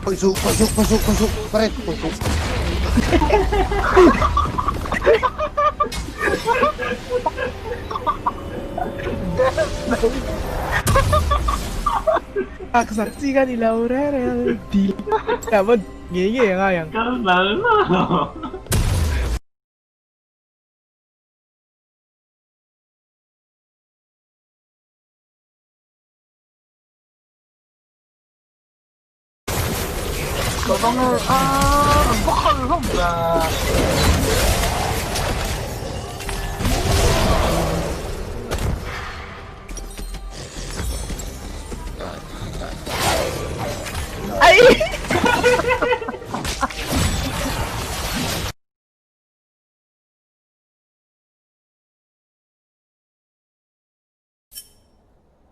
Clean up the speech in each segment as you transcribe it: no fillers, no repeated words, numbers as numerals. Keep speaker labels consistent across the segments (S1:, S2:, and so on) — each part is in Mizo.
S1: Khawih suh, khawih suh, khawih suh, khawih suh, Fred, khawih suh.
S2: Ak sak chi ka ni lo reng reng a, dil a va ngei ngei a ngai ang.
S3: Kal nal nal lo.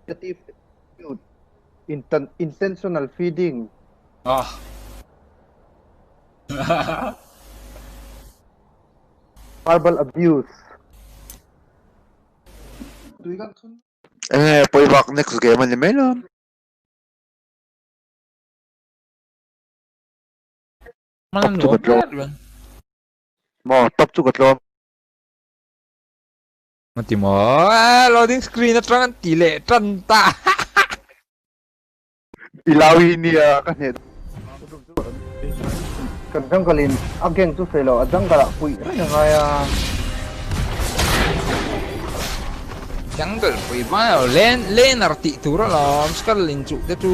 S1: Negative attitude, intentional feeding.
S4: Ah.
S1: Verbal abuse.
S5: Enge pawibak next game a ni mai lo.
S4: Top
S5: chu ka tlawm. Maw top chu ka tlawm.
S4: Mati maw loading screen atang an ti leh tan ta.
S1: I lau hi nia ka hneh Kan jungle in a gang chu sawi lo a jungle ah puih reng a ngai a.
S4: Jungle pui hma lo lane laner tih tur alawm skull in chuh te chu.